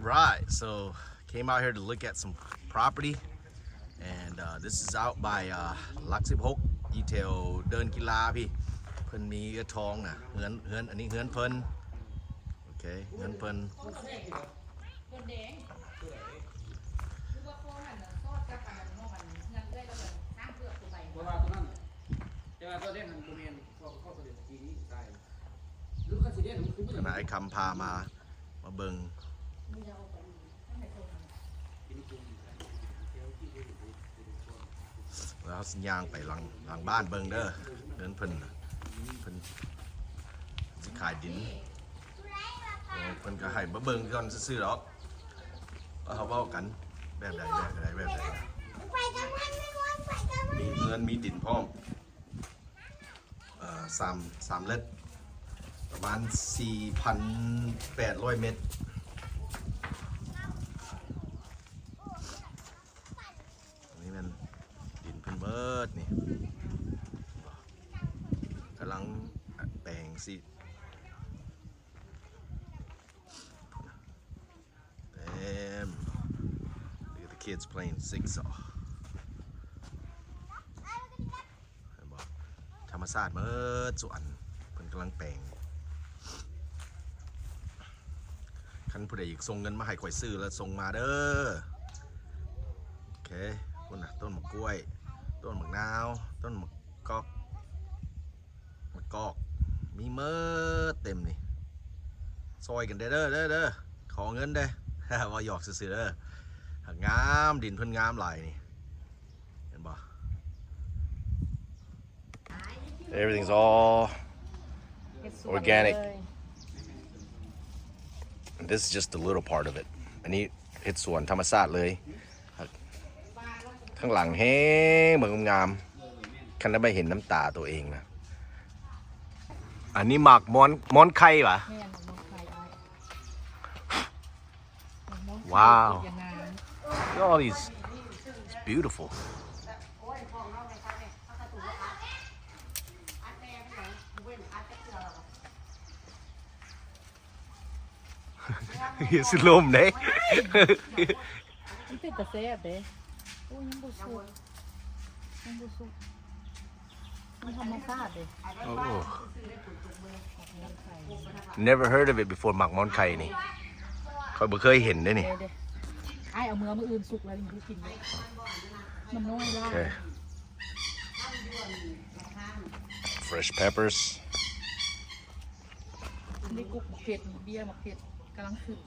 Right, so came out here to look at some property, and uh, this is out by uh, ຫຼັກສິບຫົກ ຢູ່ແຖວເດີ່ນກິລາພີ້. ເພິ່ນມີເອື້ອຍທອງນະ ເຮືອນ ເຮືອນ ອັນນີ້ເຮືອນເພິ່ນ. ໂອເຄ ເຮືອນເພິ່ນ. ເພິ່ນວ່າຕົວນັ້ນ ແຕ່ວ່າຕົວແດງຫັ້ນບໍ່ແມ່ນ ພວກເຂົາກໍເປັນທີ່ນີ້ຕາຍ ຫຼືຄັນຊິແດງມັນຄື ຄະນະອ້າຍຄຳພາມາ ມາເບິ່ງ ແລ້ວເຮົາຊິຍ່າງໄປຫຼັງ ຫຼັງບ້ານເບິ່ງເດີ ເຮືອນເພິ່ນ ເພິ່ນຊິຂາຍດິນ ເອີ ເພິ່ນກໍໃຫ້ມາເບິ່ງກ່ອນຊື່ໆດອກ ວ່າເຮົາເວົ້າກັນແບບໃດ ແບບໃດ ແບບໃດ. ມີເຮືອນມີດິນພ້ອມ ເອີ ສາມ ສາມເລັດ ປະມານສີ່ພັນແປດຮ້ອຍເມັດ. ນີ້ແມ່ນດິນເພິ່ນເບິດນີ້ ກຳລັງແປງຊິ ເຕັມ. Look at the kids playing jigsaw. ເຫັນບໍ່? ທຳມະຊາດເໝິດສຸອັນ ເພິ່ນກຳລັງແປງ. ຄັນຜູ້ໃດຢາກສົ່ງເງິນມາໃຫ້ຂ້ອຍຊື້ແລ້ວສົ່ງມາເດີ. ໂອເຄ ພຸ້ນນະ ຕົ້ນໝາກກ້ວຍ ຕົ້ນໝາກນາວ ຕົ້ນໝາກກອກ ໝາກກອກ ມີເໝິດເຕັມນີ້ ຊ່ອຍກັນແດ່ເດີ ເດີ ເດີ ຂໍເງິນແດ່ ເວົ້າຫຍອກຊື່ໆເດີ. ຫາກງາມ ດິນເພິ່ນງາມຫຼາຍນີ້ ເຫັນບໍ່? Everything's all organic. This is just a little part of it. ອັນນີ້ເຮັດສວນທຳມະຊາດເລີຍ. ທາງຫຼັງແຮງບັກງາມ ຄັນໄດ້ມາເຫັນນຳຕາໂຕເອງນະ. ອັນນີ້ໝາກມ່ອນ ມ່ອນໄຂ່ຫວາ? ແມ່ນ ໝາກມ່ອນໄຂ່ອ້າຍ. ວ້າວ Look at all these. It's beautiful. ເຮີ້ຍ ຊິລົ້ມເດ້. ມັນເປັນຕາແຊບເດ້. ໂອ້ຍ ຍັງບໍ່ສຸກ ຍັງບໍ່ສຸກ ມັນທຳມະຊາດເດ້. ໂອ້ Never heard of it before. ໝາກມ່ອນໄຂ່ນີ້ ຂ້ອຍບໍ່ເຄີຍເຫັນເດ້ນີ້. ເດ້ ເດ້ ອ້າຍເອົາເມືອມື້ອື່ນສຸກແລ້ວຍັງບໍ່ກິນເດ້ ມັນນ້ອຍຫຼາຍ. ໂອເຄ Fresh peppers. ນີ້ກຸກໝາກເຜັດ ເບ້ຍໝາກເຜັດກຳລັງຂຶ້ນ.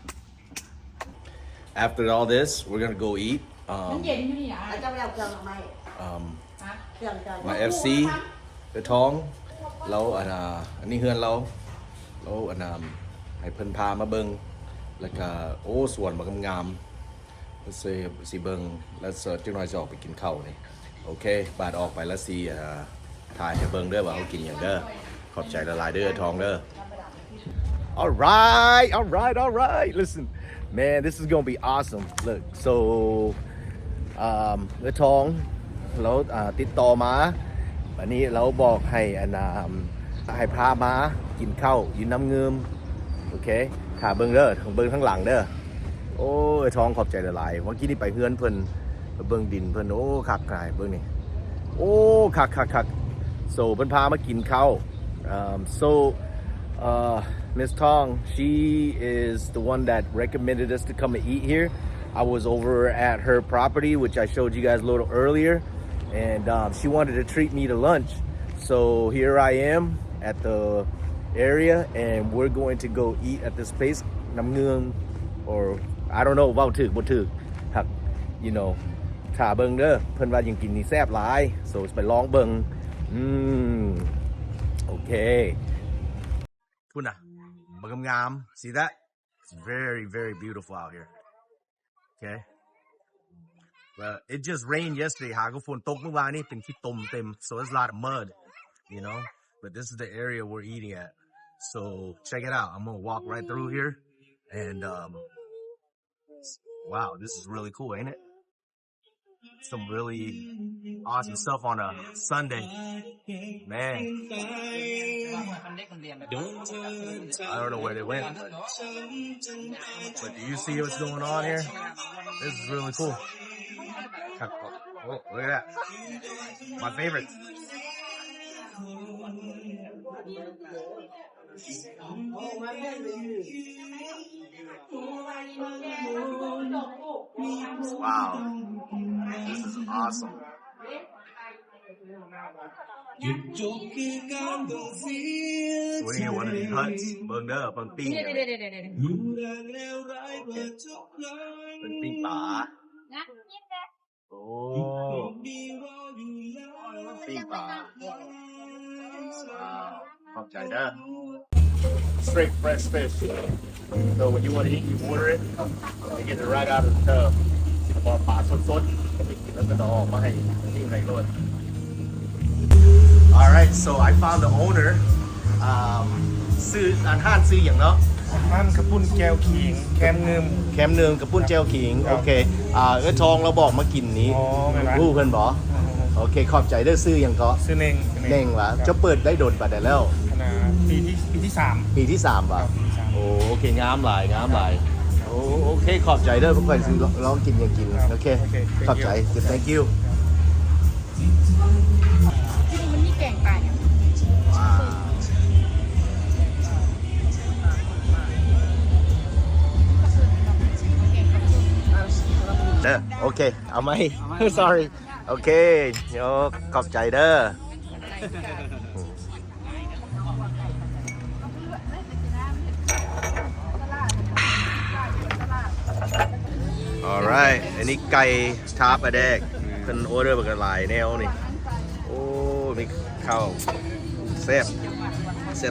After all this, we're gonna go eat. ມັນເຢັນຢູ່ນີ້ນະ ເຈົ້າໄປເອົາເຄື່ອງມາໃໝ່. Um, ເຄື່ອງເຈົ້າ my FC ເອື້ອຍທອງ ລາວ ອັນ ອັນນີ້ເຮືອນລາວ ລາວ ອັນ ໃຫ້ເພິ່ນພາມາເບິ່ງ ແລ້ວກະ ໂອ້ ສວນບັກງາມໆ ຊິ ຊິເບິ່ງ ແລ້ວຈັກໜ່ອຍຊິອອກໄປກິນເຂົ້ານີ້. ໂອເຄ ບາດອອກໄປແລ້ວຊິ ເອີ ຖ່າຍໃຫ້ເບິ່ງເດີວ່າເຮົາກິນຫຍັງເດີ. ຂອບໃຈຫຼາຍໆເດີທອງເດີ. All right, all right, all right. Listen, man, this is gonna be awesome. Look, so, um, ເອື້ອຍທອງ ລາວ ອ່າ ຕິດຕໍ່ມາ ບາດນີ້ລາວບອກໃຫ້ ອັນ ອ່າ ໃຫ້ພາມາກິນເຂົ້າຢູ່ນ້ຳງື່ມ. ໂອເຄ ຖ້າເບິ່ງເດີ ເບິ່ງທາງຫຼັງເດີ. ໂອ້ຍ ທອງ ຂອບໃຈຫຼາຍໆ. ເມື່ອກີ້ນີ້ໄປເຮືອນເພິ່ນ ໄປເບິ່ງດິນເພິ່ນ. ໂອ້ ຄັກຫຼາຍ ເບິ່ງນີ້. ໂອ້ ຄັກໆໆ. So ເພິ່ນພາມາກິນເຂົ້າ. Um, so, uh, Miss Tong, she is the one that recommended us to come and eat here. I was over at her property, which I showed you guys a little earlier, and, um, she wanted to treat me to lunch. So here I am at the area, and we're going to go eat at this place. ນ້ຳເງືອງ or I don't know ເວົ້າຖືກບໍ່ຖືກ ຫາກ you know ຖ້າເບິ່ງເດີ ເພິ່ນວ່າຫຍັງກິນນີ້ແຊບຫຼາຍ. So ໄປລອງເບິ່ງ. ອືມ ໂອເຄ ພຸ້ນນະ ບັກງາມໆ. See that? It's very, very beautiful out here. Okay. Well, it just rained yesterday. ຫາກໍຝົນຕົກມື້ວານນີ້ ເປັນຂີ້ຕົມເຕັມ. So it's a lot of mud, you know. But this is the area we're eating at. So check it out. I'm gonna walk right through here. And, um, wow, this is really cool, ain't it? some really awesome stuff on a Sunday. Man, I don't know where they went, but do you see what's going on here? This is really cool. Oh, look at that. My favorite. Wow. This is awesome. We're in one of these huts. ເບິ່ງເດີ ເບິ່ງປີ້ງ ເປັນປີ້ງປາ. ໂອ້ ປີ້ງປາ. Wow. ຂອບໃຈເດີ. Straight fresh fish. So when you want to eat, you order it. They get it right out of the tub. ພໍປາສົດໆ ແລ້ວກໍເອົາອອກມາໃຫ້ ໃຫ້ໂລດ. All right, so I found the owner. Um, ຊື່ ອັນຮ້ານຊື່ຫຍັງເນາະ? ຮ້ານກະປຸ້ນແຈ່ວຂີງ ແຄມໜຶ່ງ ແຄມໜຶ່ງ ກະປຸ້ນແຈ່ວຂີງ. ໂອເຄ ອ່າ ເອື້ອຍທອງລາວບອກມາກິນນີ້. ອໍ ແມ່ນຫວາ? ຮູ້ເພິ່ນບໍ່? ໂອເຄ ຂອບໃຈເດີ. ຊື່ຫຍັງເກາະ? ຊື່ເໜັ່ງ. ເໜັ່ງຫວາ? ເຈົ້າເປີດໄດ້ດົນປານໃດແລ້ວ? ອັນນ່າ ປີທີ ປີທີສາມ. ປີທີສາມຫວາ? ປີທີສາມ. ໂອ້ ໂອເຄ ງາມຫຼາຍ ງາມຫຼາຍ. ໂອ້ ໂອເຄ ຂອບໃຈເດີ. ຂ້ອຍຊິລອງກິນຫຍັງກິນ. ໂອເຄ ຂອບໃຈ. Thank you. ທີ່ນີ້ມັນມີແກງປາຫຍັງ? ເດີ ໂອເຄ ເອົາໃໝ່ sorry. ໂອເຄ ໂອ້ ຂອບໃຈເດີ. All right. ອັນນີ້ໄກ່ທາປາແດກ. ເພິ່ນ order ບັກຫຼາຍແນວນີ້. ໂອ້ ມີເຂົ້າ ແຊບ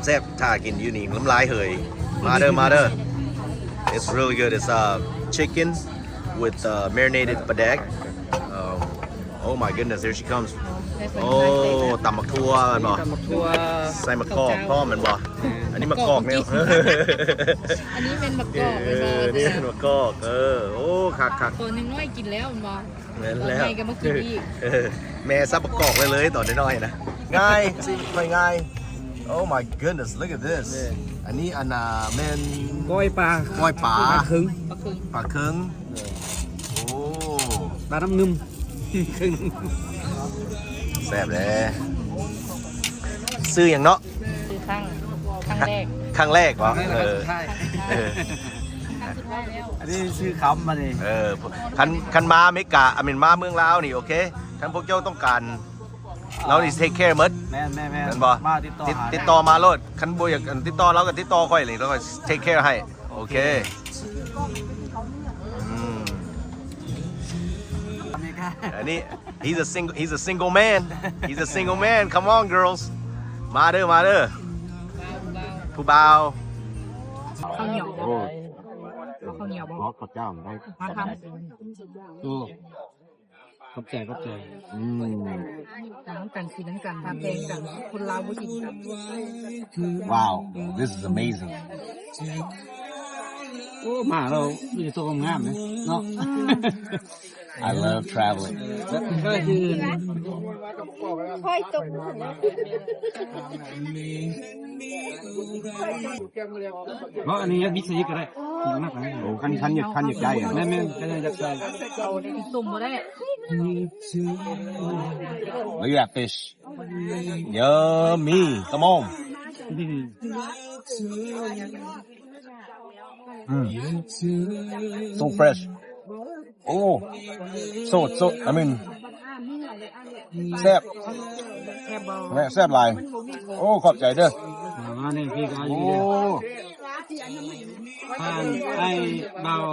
ແຊບໆ. ຖ້າກິນຢູ່ນີ້ ນ້ຳລາຍເຫີຍ. ມາເດີ ມາເດີ. It's really good. It's, uh, chicken with, uh, marinated ປາແດກ. Um, Oh my goodness, there she comes. ໂອ້ ຕຳບັກຖົ່ວແມ່ນບໍ່? ຕຳບັກຖົ່ວ ໃສ່ໝາກກອກພ້ອມແມ່ນບໍ່? ອັນນີ້ໝາກກອກແນວ ອັນນີ້ແມ່ນໝາກກອກແມ່ນບໍ່? ເອີ ນີ້ໝາກກອກ. ເອີ ໂອ້ ຄັກໆ. ຕອນຍັງນ້ອຍກິນແລ້ວແມ່ນບໍ່? ແມ່ນແລ້ວ ຕອນໃຫຍ່ກໍມາກິນອີກ. ເອີ ແມ່ສັບບັກກອກໄວ້ເລີຍຕອນນ້ອຍໆນະ. ງ່າຍ ຊິໄປງ່າຍ. Oh my goodness, look at this. ອັນນີ້ອັນນ່າແມ່ນກ້ອຍປາ ກ້ອຍປາ ປາເຄິງ ປາເຄິງ. ໂອ້ ປານ້ຳງື່ມ ແຊບເດ້. ຊື່ຫຍັງເນາະ? ຊື່ຄັ້ງ ຄັ້ງແລກ ຄັ້ງແລກເບາະ? ເອີ ເອີ ຄັ້ງສຸດທ້າຍແລ້ວ. ອັນນີ້ຊື່ຄຳ ອັນນີ້ ເອີ ຄັນ ຄັນມາອາເມລິກາ I mean ມາເມືອງລາວນີ້ ໂອເຄ ຄັນພວກເຈົ້າຕ້ອງການ ລາວນີ້ take care ໝົດ. ແມ່ນໆໆ ແມ່ນບໍ່? ມາຕິດຕໍ່ ຕິດ ຫາ ຕິດຕໍ່ມາໂລດ. ຄັນບໍ່ຢາກ ອັນ ຕິດຕໍ່ລາວກໍຕິດຕໍ່ຂ້ອຍນີ້ ລາວກໍ take care ໃຫ້. ໂອເຄ ອືມ ອັນນີ້ he's a single, he's a single man, he's a single man. Come on girls, ມາເດີ ມາເດີ ຜູ້ບ່າວ. ເຂົ້າໜຽວບໍ່? ໂອ້ ເອົາເຂົ້າໜຽວບໍ່? ຂໍເຂົ້າຈ້າວໄດ້ ມາທຳ ໂອ້ ຂອບໃຈ ຂອບໃຈ. ອືມ ກິນນຳກັນ ກິນນຳກັນ ຫາແພງກັນ ຄົນລາວບໍ່ກິນກັນ. Wow, this is amazing. ໂອ້ ມາແລ້ວມີແຕ່ໂຕງາມໆເນາະ. I love traveling. ເອີ ແລ້ວກໍຄື ຄ່ອຍຕົກ ເນາະ ອັນນີ້ຍັດວິດໃສ່ອີກກໍໄດ້. ໂອ້ ຄັນ ຄັນຢາກ ຄັນຢາກໄດ້ ແມ່ນໆ ຄັນຢາກໃສ່ ຕົ້ມບໍ່ໄດ້. ແລ້ວຢາກ fish. Yummy. Come on. ອືມ so fresh. ໂອ້ so so I mean ແຊບ ແຊບບໍ່? ແຊບຫຼາຍ. ໂອ້ ຂອບໃຈເດີ. ມານີ້ ພີ່ກໍຢູ່ເດີ. ໂອ້ ຜ່ານອ້າຍບ່າວ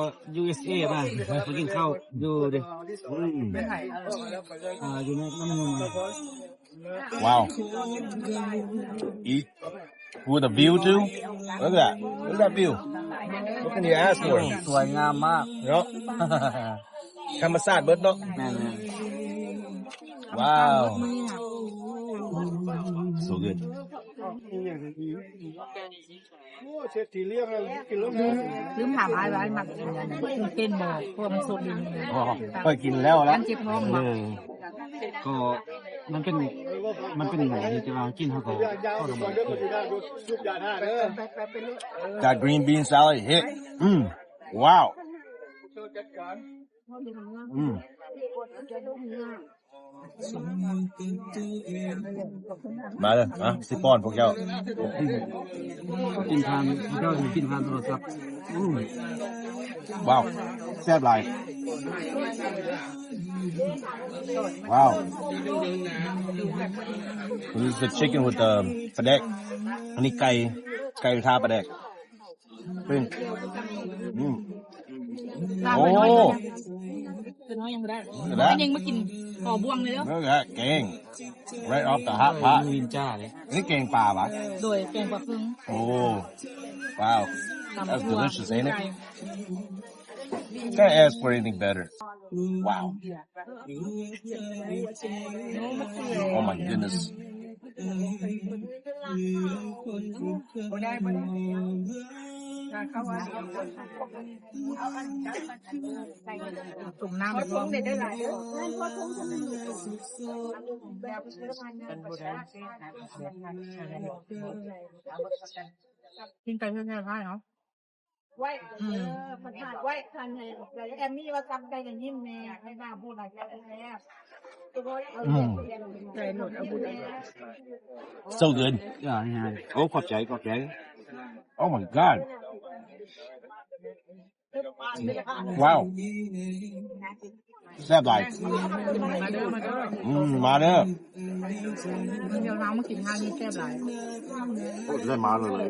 USA ມາ ໄປກິນເຂົ້າຢູ່ເດ້. ອືມ ອ່າ ຢູ່ໃນນ້ຳ Wow. Eat with a view too. Look at that. Look at that view. What can you ask for? ສວຍງາມມາກເນາະ. ທຳມະຊາດເບິດເນາະ. ແມ່ນໆ. Wow. So good. ໂອ້ ເສດຖີລ້ຽງແລ້ວກິນລົງ ລືມຖາມອ້າຍວ່າອ້າຍມັກກິນອັນນັ້ນ ຕື່ນເຕັ້ນບໍ່ ເພາະວ່າມັນສົດດີ. ອໍ ຂ້ອຍກິນແລ້ວລະ ມັນເຈັບທ້ອງບໍ່? ເອີ ກໍມັນເປັນ ມັນເປັນໝູທີ່ວ່າກິນເຮົາກໍ That green bean salad hit. ອືມ ວ້າວ ອືມ ມາເດີ ມາ ຊິປ້ອນພວກເຈົ້າ ກິນຜ່ານ ພວກເຈົ້າກິນຜ່ານໂທລະສັບ. ອືມ ວ້າວ ແຊບຫຼາຍ. ວ້າວ This is the chicken with the ປາແດກ. ອັນນີ້ໄກ່ ໄກ່ທາປາແດກ. ເປັນ ອືມ ໂອ້ ເປັນເຮົາຍັງບໍ່ໄດ້ ເປັນເຮົາຍັງບໍ່ໄດ້ ເປັນເຮົາຍັງມາກິນຂໍບ່ວງເລີຍເດີ. ເບິ່ງແລ້ວແກງ right off the hot pot. ວິນຈ້າເດ້ ນີ້ແກງປາຫວາ? ໂດຍ ແກງປາເພິ່ງ. ໂອ້ ວ້າວ That's delicious, ain't it? Can't ask for anything better. Wow. Oh my goodness. ກິນໄປເລື້ອຍໆເນາະ. ໄວ້ ອືມ ເອີ ປະທານໄວ້ ທ່ານໃຫ້ແອມມີວ່າຈັບໄດ້ຍິນແມ່ ໃຫ້ວ່າບໍ່ໄດ້ແລ້ວ ອືມ ໃສ່ໂລດ ເອົາບຸນ So good. ໂອ້ ຂອບໃຈ ຂອບໃຈ. Oh my god. ວ້າວ ແຊບຫຼາຍ. ມາເດີ ມາເດີ ອືມ ມາເດີ ດຽວເຮົາມາກິນຮ້ານນີ້ແຊບຫຼາຍ. ໂອ້ ໄດ້ມາເລີຍ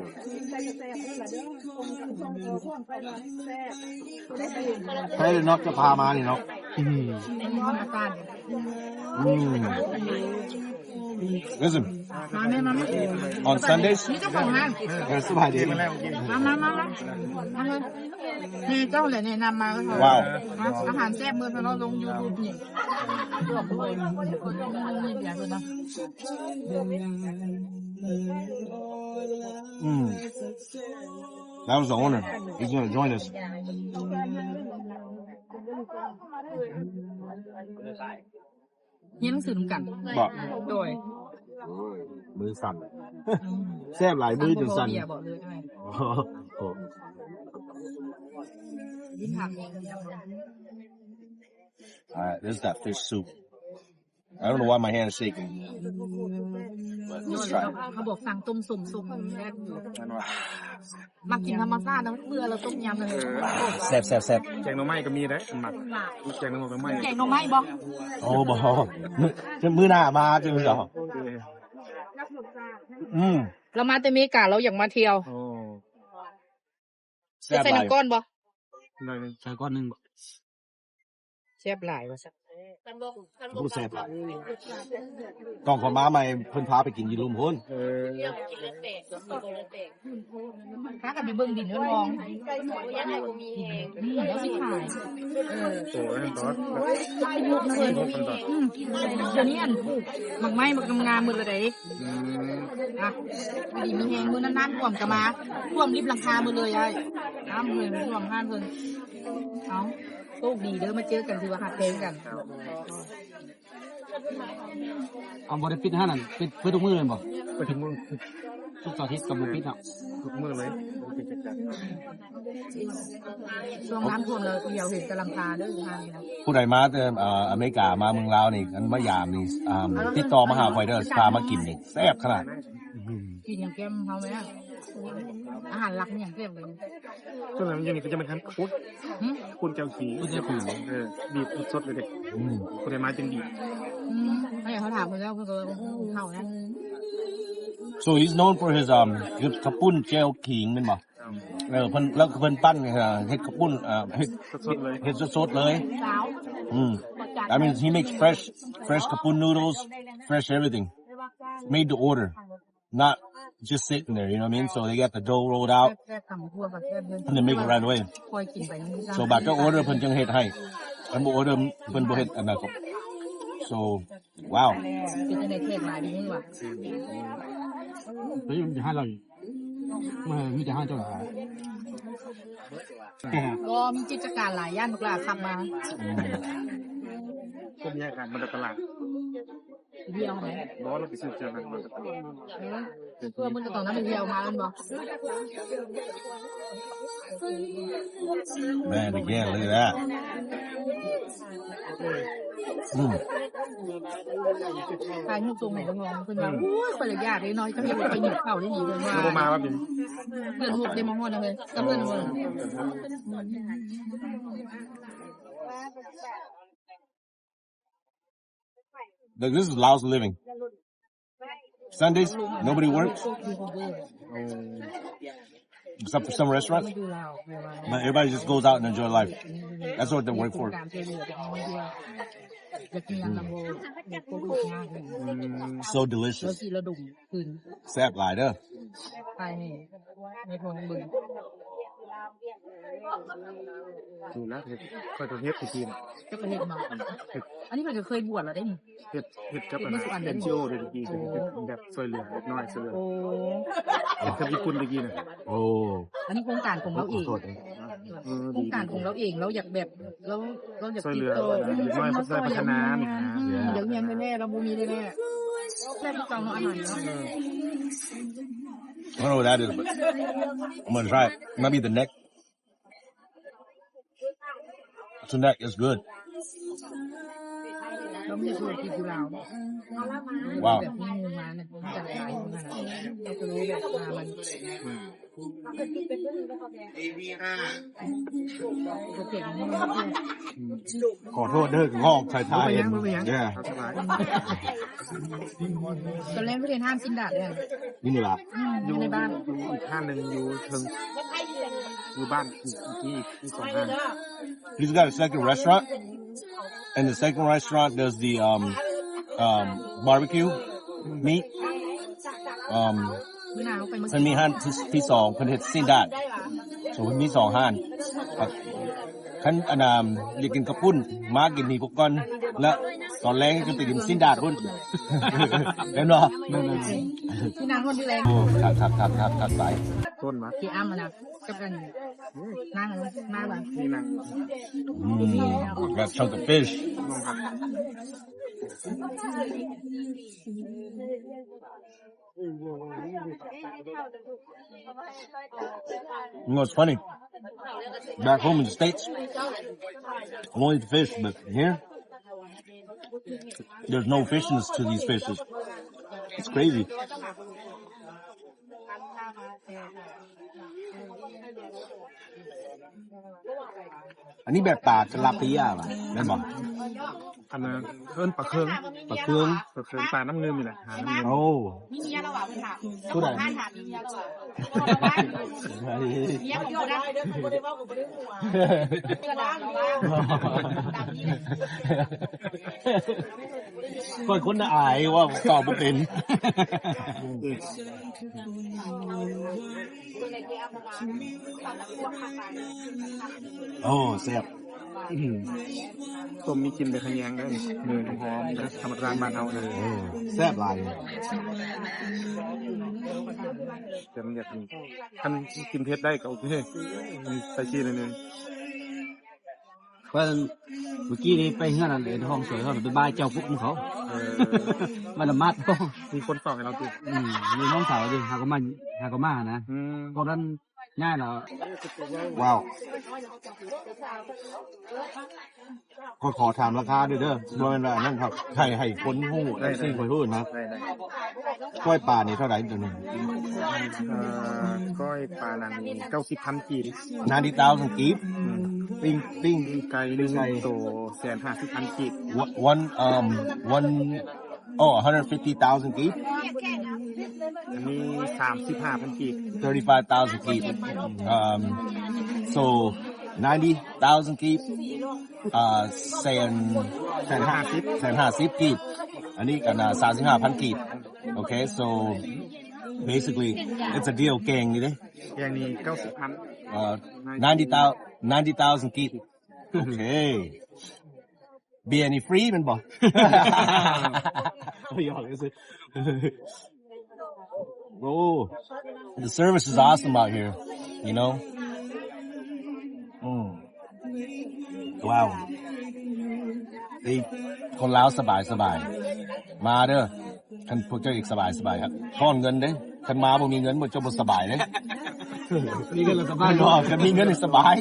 ໃຜເນາະຈະພາມານີ້ເນາະ. ອືມ ອືມ Listen, ມາແມ່ ມາແມ່ on Sundays. ມີເຈົ້າຂອງຮ້ານ ເອີ ສະບາຍດີ ມາ ມາ ມາ ມາ ມາເລີຍ. ແມ່ເຈົ້າແຫຼະແນະນຳມາ. ວ້າວ ອາຫານແຊບເມືອງທະເລາະລົງ YouTube ນີ້. ອືມ That was the owner. He's gonna join us. ຮຽນໜັງສືນຳກັນ ບໍ? ໂດຍ ມືສັ່ນ ແຊບຫຼາຍ ມືຈົນສັ່ນ. ສັ່ນບໍ່ພໍເບຍບໍ ຫຼືຈັ່ງໃດ? ໂອ້ Alright, this is that fish soup. I don't know why my hand is shaking. But let's try. ເຂົາບອກສັ່ງຕົ້ມສົ້ມ ສົ້ມແຊບຢູ່. ມັກກິນທຳມະຊາດນະ ເບື່ອແລ້ວຕົ້ມຍຳນະ. ເອີ ແຊບໆໆ. ແກງໜໍ່ໄມ້ກໍມີເດ້ ມັກ ແກງໜໍ່ໄມ້ ແກງໜໍ່ໄມ້ບໍ? ໂອ້ ບໍ່ ມື້ໜ້າມາເດີ. ໂອເຄ ອືມ ລາວມາແຕ່ເມກາ ລາວຢາກມາທ່ຽວ. ໂອ້ ແຊບຫຼາຍ. ໃສ່ນ້ຳກ້ອນບໍ່? ໄດ້ ໃສ່ກ້ອນໜຶ່ງບໍ? ແຊບຫຼາຍວ່າຊັ້ນ. ໂອ້ ແຊບຫຼາຍ. ຕ້ອງເຂົ້າມາໃໝ່ ເພິ່ນພາໄປກິນຢູ່ລຸ່ມພຸ້ນ. ເອີ ພາກັນໄປເບິ່ງດິນເບິ່ງທອງ. ອືມ ແລ້ວຊິຂາຍ. ເອີ ໂອ້ຍ ອືມ ດຽວນີ້ອັນປູກໝາກໄມ້ ໝາກງາມໆ ໝົດແລ້ວເດ້. ອືມ ອ່ະ ດີມີແຮງ. ມື້ນັ້ນນ້ຳຖ້ວມກໍມາ ຖ້ວມລິບຫຼັງຄາໝົດເລີຍອ້າຍ. ນ້ຳເພິ່ນຖ້ວມຮ້ານເພິ່ນ. ເອົ້າ ໂຊກດີເດີ ມາເຈີກັນ ຖືວ່າຮັກແພງກັນ. ເອົາ ບໍ່ໄດ້ປິດຮ້ານນັ້ນ ປິດເປີດທຸກມື້ແມ່ນບໍ່? ເປີດທຸກມື້ ທຸກເສົາອາທິດກໍບໍ່ປິດເນາະ. ທຸກມື້ເລີຍ. ຊ່ວງນ້ຳຖ້ວມແລ້ວ ດຽວເຫັນແຕ່ຫຼັງຄາເດີ ຢູ່ຮ້ານນີ້ນະ. ຜູ້ໃດມາແຕ່ ເອີ ອາເມລິກາ ມາເມືອງລາວນີ້ ຄັນມາຢາມນີ້ ອ່າ ຕິດຕໍ່ມາຫາຂ້ອຍເດີ ພາມາກິນນີ້ ແຊບຂະໜາດ. ອືມ ກິນຫຍັງແກ້ມເຮົາແມ່? ອາຫານຫຼັກມີຫຍັງແກ້ມເລີຍ? ສ່ວນຫຼາຍມັນຢູ່ນີ້ກໍຈະເປັນຄັນຂຸດ ຫື? ຂຸດແຈ່ວຂີງ ຂຸດແຈ່ວຂີງ. ເອີ ບີບສົດໆເລີຍເດ້. ອືມ ຜູ້ໃດມາຈຶ່ງບີບ. ອືມ ໃຫ້ເຂົາຖາມເພິ່ນແລ້ວ ເພິ່ນກໍເຂົ້ານະ. So he's known for his, um, ເຮັດເຂົ້າປຸ້ນແຈ່ວຂີງແມ່ນບໍ່? ເອີ ເພິ່ນ ແລ້ວເພິ່ນປັ້ນ ເຮັດເຂົ້າປຸ້ນ ເຮັດສົດໆເລີຍ ເຮັດສົດໆເລີຍ. ອືມ I mean, he makes fresh, fresh ເຂົ້າປຸ້ນ noodles, fresh everything. Made to order, not just sitting there, you know what I mean? So they got the dough rolled out and then make it right away. So ບາດເຈົ້າ order ເພິ່ນຈຶ່ງເຮັດໃຫ້, ຄັນບໍ່ order ເພິ່ນບໍ່ເຮັດອັນນັ້ນ. So wow. ເປັນຈັ່ງໃດ ແຂກຫຼາຍມື້ຫວາ? ແຕ່ມັນຈະຫາເຮົາອີກ ມັນມີແຕ່ຫາເຈົ້າຫຼາຍ ກໍມີກິດຈະການຫຼາຍ ຢ້ານລູກຫຼານຂັບມາ ອືມ ເປັນແຍກກັນ ມັນຕະຫຼາດ ດຽວໄດ ບໍ່ ລາວໄປຊື້ເຄື່ອງນັ້ນ ເອີ ເພື່ອມັນກໍຕ້ອງນຳດຽວມາແມ່ນບໍ່? Man, again, look at that. ອືມ ຖ່າຍຮູບສົ່ງໃຫ້ນ້ອງໆ ເພິ່ນວ່າ ອືມ ໂອ້ຍ ຂ້ອຍລະຢາກເດ້ເນາະ ເຈົ້າເຮັດໄປຫິວເຂົ້າໄດ້ດີ ເພິ່ນວ່າ ເພິ່ນບໍ່ມາວ່າເປັນ ເພື່ອນຮູບໄດ້ມາຮອດເລີຍ ກັບເພື່ອນ ເອີ ເພິ່ນ Like, this is Laos living. Sundays, nobody works. Except for some restaurants. But everybody just goes out and enjoy life. That's what they work for. Mm. So delicious. ແຊບຫຼາຍເດີ ໃຫ້ໃຫ້ພວກເບິ່ງ ຢູ່ນະ ເຮັດ ຂ້ອຍກໍເຮັດຄືກັນ ເຈົ້າກໍເຮັດເນາະ ເຮັດ ອັນນີ້ເພິ່ນກໍເຄີຍບວດແລ້ວເດ້ນີ້ ເຮັດ ເຮັດກັບອັນນັ້ນ ເອັນຈີໂອເດ້ຕະກີ້ ໂອ້ ເຮັດແບບຊ່ວຍເຫຼືອເດັກນ້ອຍ ຊ່ວຍເຫຼືອ ໂອ້ ເຮັດກັບຍີ່ປຸ່ນຕະກີ້ນະ ໂອ້ ອັນນີ້ໂຄງການຂອງລາວເອງ ໂອ້ ເອີ ໂຄງການຂອງລາວເອງ ລາວຢາກແບບ ລາວ ລາວຢາກຕິດຕໍ່ ຊ່ວຍເຫຼືອເດັກນ້ອຍ ເພື່ອຊ່ວຍພັດທະນານີ້ນະ ອືມ ຢາກຮຽນແທ້ໆ ລາວບໍ່ມີແທ້ໆ ແຊບຄືເກົ່າເນາະ ອາຫານເນາະ ເອີ I don't know what that is, but I'm gonna try it. Might be the neck. The neck is good. ລາວມີທຸລະກິດຢູ່ລາວ ວ້າວ ແບບມີງານ ແບບຫຼາຍໆ ຢູ່ຫັ້ນນະ ເຮົາກໍເລີຍແບບວ່າມັນ ຂໍໂທດເດີ ງອກສາຍຕາເຫັນ ບໍ່ເປັນຫຍັງ ບໍ່ເປັນຫຍັງ ເອີ ຕອນແລກເພິ່ນເຮັດຮ້ານຊີ້ນດາດແລ້ວ ຢູ່ນີ້ລະ ອືມ ຢູ່ໃນບ້ານ ຢູ່ອີກຮ້ານໜຶ່ງຢູ່ເທິງ ຢູ່ບ້ານ ອີກ ອີກ ອີກສອງຮ້ານ He's got a second restaurant, and the second restaurant does the, um, um, barbecue meat. Um, ເພິ່ນມີຮ້ານທີ ທີສອງ ເພິ່ນເຮັດຊີ້ນດາດ so ເພິ່ນມີສອງຮ້ານ ຄັນອັນນ່າ ຢາກກິນເຂົ້າປຸ້ນ ມາກິນນີ້ພຸ້ນກ່ອນ ແລ້ວຕອນແລງກໍໄປກິນຊີ້ນດາດພຸ້ນ ແມ່ນບໍ່? ແມ່ນໆ ທີ່ນັ່ງຄົນທີ່ແລງ ໂອ້ ຄັກໆໆໆ ຫຼາຍ ຕົ້ນມາ ທີ່ອ້ຳນະ ກັບອັນ ນັ່ງ ນັ່ງ ນີ້ນັ່ງ ອືມ Got chunk of fish. You know what's funny? Back home in the States, I want to eat fish, but here, there's no fishness to these fishes. It's crazy. ອັນນີ້ແບບປາຕະລາເປຍຫວາ ແມ່ນບໍ່? ອັນນັ້ນເອີ້ນປາເຄິງ ປາເຄິງ ປາເຄິງ ປານ້ຳງື່ມນີ້ແຫຼະ ຫານ້ຳງື່ມ ໂອ້ ມີເມຍແລ້ວຫວາ ເພິ່ນຖາມ ຜູ້ໃດ? ເຈົ້າຂອງຮ້ານຖາມມີເມຍແລ້ວຫວາ ເມຍເພິ່ນຢູ່ນະ ເພິ່ນບໍ່ໄດ້ເວົ້າ ເພິ່ນບໍ່ໄດ້ຫົວ ເພິ່ນວ່າ ຕາມນີ້ແຫຼະ ຂ້ອຍຄົນອາຍ ເວົ້າຕອບບໍ່ເປັນ ໂອ້ ແຊບ ອືມ ຕົ້ມມີກິ່ນເປັນຂະແຍງເດ້ ເນີຍຫອມໆ ທຳມະຊາດບ້ານເຮົາເດີ ໂອ້ ແຊບຫຼາຍ ແຕ່ມັນຢາກກິນ ຄັນກິນເຜັດໄດ້ກໍໂອເຄ ໃສ່ຊີ້ນໜ້ອຍໜຶ່ງ. ເພາະເມື່ອກີ້ນີ້ໄປເຮືອນອັນເອນຫ້ອງສວຍເຂົາ ໄປບາຍເຈົ້າປຸກນຳເຂົາ ເອີ ມາລະໝາດ ມີຄົນເຝົ້າໃຫ້ລາວຕິ ອືມ ມີນ້ອງສາວຢູ່ ຫາກໍມາ ຫາກໍມານະ ອືມ ຕອນນັ້ນຍ້າຍແລ້ວ ວ້າວ ຂ້ອຍຂໍຖາມລາຄາເດີ ເດີ ບໍ່ແມ່ນວ່າອັນນັ້ນຄັບ ໃຫ້ ໃຫ້ຄົນຮູ້ ໄດ້ ເອັຟຊີ ໄດ້ ຂ້ອຍຮູ້ນະ ໄດ້ ໄດ້ ກ້ອຍປານີ້ເທົ່າໃດຕົວນີ້? ເອີ ກ້ອຍປານັ້ນເກົ້າສິບພັນກີບ Ninety thousand ກີບ ອືມ ປີ້ງ ປີ້ງ ປີ້ງໄກ່ໜຶ່ງໂຕແສນຫ້າສິບພັນກີບ One, um, one, oh, a hundred fifty thousand ກີບ ອັນນີ້ສາມສິບຫ້າພັນກີບ Thirty-five thousand ກີບ Um, so ninety thousand ກີບ ອ່າ ແສນ ແສນຫ້າສິບ ແສນຫ້າສິບກີບ ອັນນີ້ກໍໜ້າສາມສິບຫ້າພັນກີບ ໂອເຄ so basically it's a deal ແກງນີ້ເດ້ ແກງນີ້ເກົ້າສິບພັນ ເອີ ninety thousand ກີບ ໂອເຄ ເບຍນີ້ຟຣີແມ່ນບໍ່? ຫຍອກຊື່. Oh, the service is awesome out here, you know? ອືມ ວ້າວ ເອີຍ ຄົນລາວສະບາຍໆ ມາເດີ ຄັນພວກເຈົ້າຢາກສະບາຍໆ ຖອນເງິນເດ້ ຄັນມາບໍ່ມີເງິນ ພວກເຈົ້າບໍ່ສະບາຍເດ້. ມີເງິນແລ້ວສະບາຍ ຄັນມີເງິນນີ້ສະບາຍ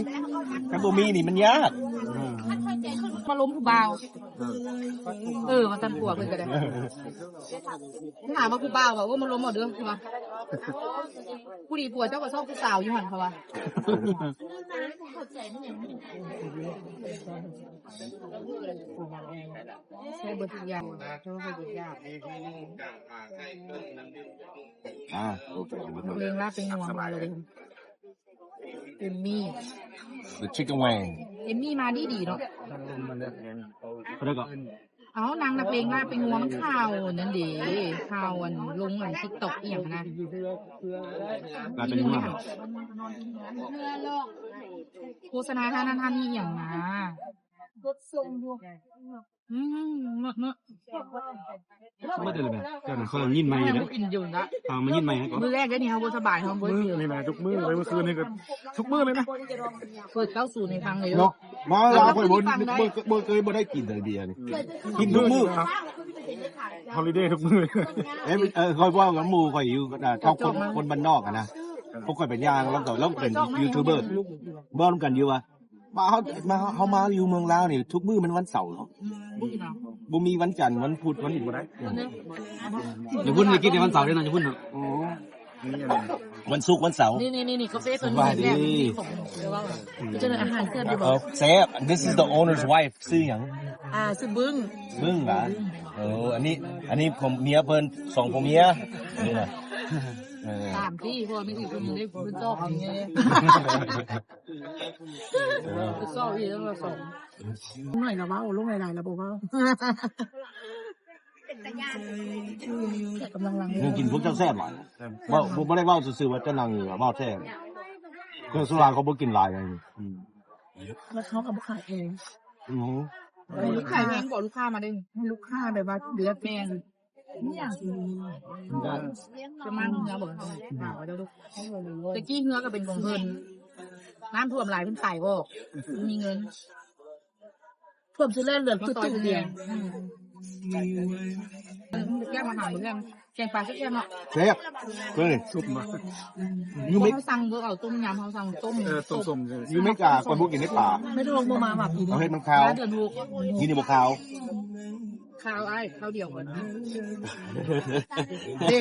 ຄັນບໍ່ມີນີ້ມັນຍາກ. ມາລົມຜູ້ບ່າວ ເອີ ວ່າຊັ້ນ ຜົວເພິ່ນກໍໄດ້ ຖາມວ່າຜູ້ບ່າວວ່າ ໂອ້ ມາລົມເອົາເດີ ວ່າ ຜູ້ດີຜົວເຈົ້າກໍຊອກຜູ້ສາວຢູ່ຫັ້ນ ເຂົາວ່າ ໃຊ້ເບິດທຸກຢ່າງ ເຈົ້າເຮັດທຸກຢ່າງ. ອ່າ ໂອເຄ ເພງລາບເພງງ່ວງມາເລີຍ ເອມມີ The chicken wing ເອມມີມາດີໆ ເນາະ. ແລ້ວກໍ ເອົາ ນາງນະເພງລາບເພງງ່ວງ ມັນຂ່າວນັ້ນເດ້ ຂ່າວອັນລົງອັນ TikTok ອີ່ຫຍັງຫັ້ນນະ ກາຍເປັນ ໂຄສະນາທ່ານນັ້ນທ່ານນີ້ອີ່ຫຍັງນະ ລົດສົ່ງຢູ່ ອືມ ເນາະ ເນາະ ບໍ່ໄດ້ເລີຍແມ່ ເຈົ້ານັ້ນເຂົາຍິນໃໝ່ເດ້ ເຂົາມາຍິນໃໝ່ໃຫ້ກ່ອນ ມື້ແລກເດ້ນີ້ ເຮົາບໍ່ສະບາຍ ເຮົາບໍ່ ມື້ນີ້ນະ ທຸກມື້ເລີຍ ມື້ຄືນນີ້ກໍທຸກມື້ເລີຍນະ ເປີດເກົ້າສູນໃຫ້ຟັງເລີຍເນາະ. ມາລາວຂ້ອຍບໍ່ ບໍ່ ບໍ່ເຄີຍບໍ່ໄດ້ກິນເລີຍເບຍນີ້ ກິນທຸກມື້ ຮອລິເດທຸກມື້. ເອີ ຂ້ອຍເວົ້າກັບໝູ່ຂ້ອຍຢູ່ ເອີ ເຂົາຄົນ ຄົນບ້ານນອກຫັ້ນນະ ພວກຂ້ອຍໄປຍ່າງ ລາວກໍ ລາວເປັນຢູທູບເບີ ເວົ້ານຳກັນຢູ່ວ່າ ມາ ເຮົາ ມາ ເຮົາມາຢູ່ເມືອງລາວນີ້ ທຸກມື້ແມ່ນວັນເສົາເນາະ ບໍ່ມີວັນຈັນ ວັນພຸດ ວັນ ບໍ່ໄດ້ ຢູ່ພຸ້ນໄດ້ກິນແຕ່ວັນເສົາເດ້ເນາະ ຢູ່ພຸ້ນເນາະ. ໂອ້ ວັນສຸກ ວັນເສົາ ນີ້ໆໆ ກາເຟຕົວນີ້ແຊບ ເປັນຈັ່ງໃດ ອາຫານແຊບຢູ່ບໍ່? ເອີ ແຊບ This is the owner's wife ຊື່ຫຍັງ? ອ່າ ຊື່ບຶ້ງ ບຶ້ງຫວາ? ເອີ ອັນນີ້ ອັນນີ້ຜົວເມຍເພິ່ນ ສອງຜົວເມຍ ນີ້ນະ ເອີ ສາມທີ່ ເພາະວ່າມີອີກຄົນໜຶ່ງເດ້ ເພິ່ນຊອບນີ້ ເອີ ຊອບອີກແລ້ວສອງ ໜ້ອຍລະເວົ້າ ລົງຫຼາຍໆລະບໍ່ເວົ້າ. ເປັນຕາຢ້ານ ກຳລັງລັງເລີຍ ຍັງກິນພວກເຈົ້າແຊບຫຼາຍ ເວົ້າ ບໍ່ ບໍ່ໄດ້ເວົ້າຊື່ໆວ່າເຈົ້ານັ່ງຢູ່ ເວົ້າແທ້ ເຄື່ອງສຸລາເຂົາບໍ່ກິນຫຼາຍ. ອືມ ແລ້ວເຂົາກໍບໍ່ຂາຍເອງ ອືມ ໃຫ້ລູກຄ້າ ໃຫ້ລູກຄ້າມາເດ້ ໃຫ້ລູກຄ້າແບບວ່າເລືອກແມ່ນ ຈະມາເຮືອບໍ່ ຕະກີ້ເຮືອກໍເປັນຂອງເພິ່ນ ນ້ຳຖ້ວມຫຼາຍເພິ່ນຂາຍອອກ ບໍ່ມີເງິນ. ຖ້ວມສຸດແລ້ວເຫຼືອຕຸ້ຍໆດຽວ ອືມ ແກງອາຫານມື້ແລງ ແກງປາແຊບໆເນາະ ແຊບ ເອີຍ ຊຸບມາ ຢູ່ເມ ເຮົາສັ່ງບໍ່ເອົາຕົ້ມຍຳ ເຮົາສັ່ງຕົ້ມ ເອີ ຕົ້ມສົ້ມ ຢູ່ເມກາຂ້ອຍບໍ່ກິນໄດ້ປາ ແມ່ດວງບໍ່ມາວ່າປີນີ້ ເຮົາເຮັດມັນຄາວ ມາເດືອນຫົກ ປີນີ້ບໍ່ຄາວ ຄາວອ້າຍ ຄາວດຽວກ່ອນ ເດ້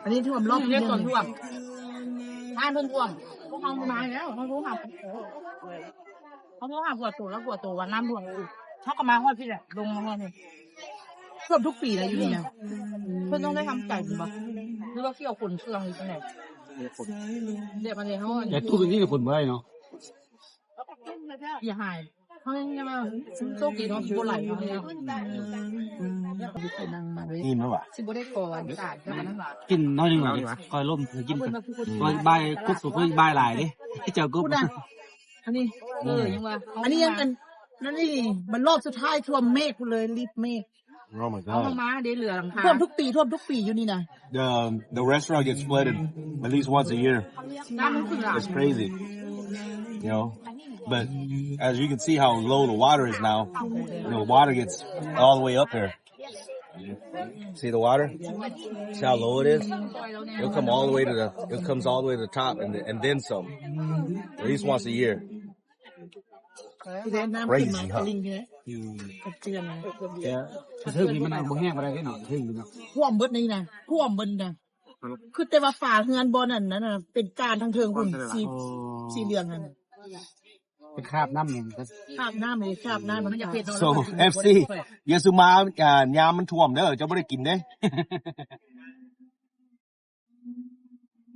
ອັນນີ້ຖ້ວມລອບ ນີ້ເດ້ ຕອນຖ້ວມ ອ້າຍເພິ່ນຖ້ວມ ພວກເຮົາມາແລ້ວ ເຮົາໂທຫາ ເຮົາໂທຫາຜົວໂຕ ແລ້ວຜົວໂຕວ່ານ້ຳຖ້ວມອີກ ເຮົາກໍມາຮອດພີ້ແຫຼະ ລົງມາຮອດນີ້ ຖ້ວມທຸກປີນະຢູ່ນີ້ນະ ເພິ່ນຕ້ອງໄດ້ທຳໃຈເພິ່ນບໍ່ ຫຼືວ່າກ່ຽວຂົນເຄື່ອງ ຫຼືຈັ່ງໃດ ແບບອັນນີ້ເຮົາ ແຕ່ທຸກນີ້ຂົນບໍ່ໄດ້ເນາະ ຢ່າຫາຍ ເຮົາຍັງວ່າໂຊກດີເນາະ ບໍ່ໄຫຼເນາະ ອືມ ອີ່ມແລ້ວຫວາ ຊິບໍ່ໄດ້ຂໍສານຂະໜາດນັ້ນຫວາ ກິນໜ້ອຍໜຶ່ງ ຂ້ອຍລົມ ຂ້ອຍກິນ ຂ້ອຍບາຍກົບ ຂ້ອຍບາຍຫຼາຍເດ້ ເຈົ້າກົບ ອັນນີ້ ເອີ ຍັງວ່າ ອັນນີ້ຍັງອັນ ນັ້ນນີ້ ບັດຮອບສຸດທ້າຍຖ້ວມເມກພຸ້ນເລີຍ ລິບເມກ Oh my ເອົາ god ມາເດ້ ເຫຼືອຫຼັງຄາ ຖ້ວມທຸກປີ ຖ້ວມທຸກປີຢູ່ນີ້ນະ The the restaurant gets flooded at least once a year. ນ້ຳມັນຂຶ້ນຫຼາຍ It's crazy, you know. But as you can see how low the water is now, you know, water gets all the way up here. See the water? See how low it is? It'll come all the way to the, it comes all the way to the top and, and then some. At least once a year. ທີ່ແລະນ້ຳຂຶ້ນມາ Crazy, huh? ຕະລິງເດ້ ອືມ ກະເຈື່ອນ ແຕ່ເທິງນີ້ມັນບໍ່ແຫ້ງປານໃດເດ້ເນາະ ເທິງນີ້ເນາະ ຖ້ວມເບິດນີ້ນະ ຖ້ວມເບິດນະ ຄືແຕ່ວ່າຝາເຮືອນບ່ອນນັ້ນນະ ເປັນກ້ານທາງເທິງພຸ້ນ ສີ ສີເຫຼືອງຫັ້ນ ເປັນຄາບນ້ຳ ຄາບນ້ຳນີ້ ຄາບນ້ຳມັນຈະເປັນ So ເອັຟຊີ ຢ່າສູ່ມາ ອ່າ ຍາມມັນຖ້ວມເດີ ເຈົ້າບໍ່ໄດ້ກິນເດ້.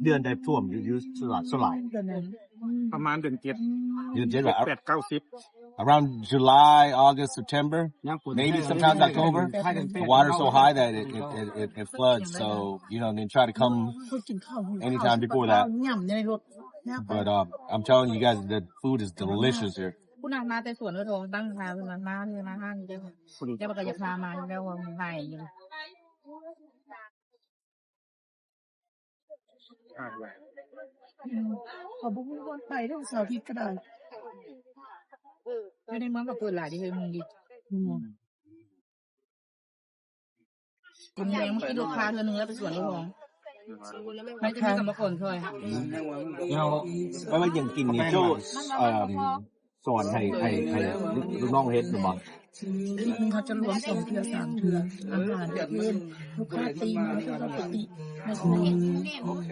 ເດືອນໃດຖ້ວມຢູ່ ຢູ່ສະຫຼາຍ ສະຫຼາຍ? ປະມານເດືອນເຈັດ ເດືອນເຈັດ ເຈັດ ແປດ ເກົ້າ ສິບ Around July, August, September, maybe sometimes October. The water's so high that it, it, it, it, it floods. So, you know, they try to come anytime before that. But, um, I'm telling you guys, the food is delicious here. ຜູ້ນັ້ນມາແຕ່ສວນເອີທອງ ຕັ້ງທ່າເພິ່ນມາ ມາເທື່ອ ມາທາງນີ້ເດີ ແຕ່ວ່າກໍຢາກພາມາຢູ່ແລ້ວ ວ່າມັນໄຫວຢູ່. ເຂົາບໍ່ຮູ້ບ່ອນໄປເດ້ ເສົາອາທິດກໍໄດ້. ຢູ່ໃນເມືອງກໍເປີດຫຼາຍເດ້ເຮີຍ ເມືອງນີ້. ອືມ ມື້ແລງມາກິນໂລຄາເທື່ອໜຶ່ງ ແລ້ວໄປສວນໂລທອງ ມັນຈະມີກຳມະກອນຊ່ອຍ. ເຮົາ ເພາະວ່າຍັງກິນນີ້ ໂຈ້ ເອີ່ມ ສອນໃຫ້ ໃຫ້ ໃຫ້ລູກ ລູກນ້ອງເຮັດແມ່ນບໍ່? ອືມ ເຂົາຈະລວມສອງເທື່ອສາມເທື່ອ ອາຫານເປັນ ລູກຄ້າຕີມາເທື່ອລະປົກກະຕິ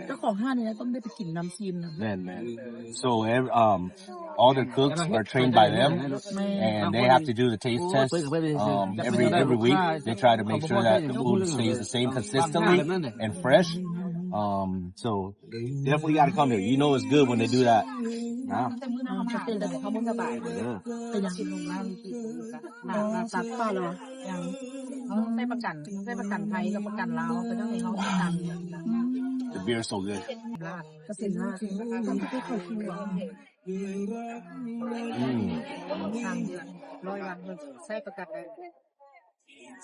ເຈົ້າຂອງຮ້ານນີ້ນະຕ້ອງໄດ້ໄປກິນນຳຊີມນຳ. ແມ່ນໆ. So ev- um all the cooks are trained by them and they have to do the taste test um every every week. They try to make sure that the food stays the same consistently and fresh. Um so definitely gotta come here. You know it's good when they do that. ນະ ເຂົາເປັນແບບເຂົາບໍ່ສະບາຍ ເອີ ເປັນຫຍັງ? ໜ້າ ໜ້າຕັດປາດແລ້ວຫວາ? ຍັງ ເອີ ໃຊ້ປະກັນ ໃຊ້ປະກັນໄທກັບປະກັນລາວ ເຂົາເຈົ້າໃຫ້ເຮົາປະກັນ. The beer is so good. ລາດ ກະເສັນລາດ ອືມ ສາມເດືອນ ຮ້ອຍວັນ ໃຊ້ປະກັນໄດ້.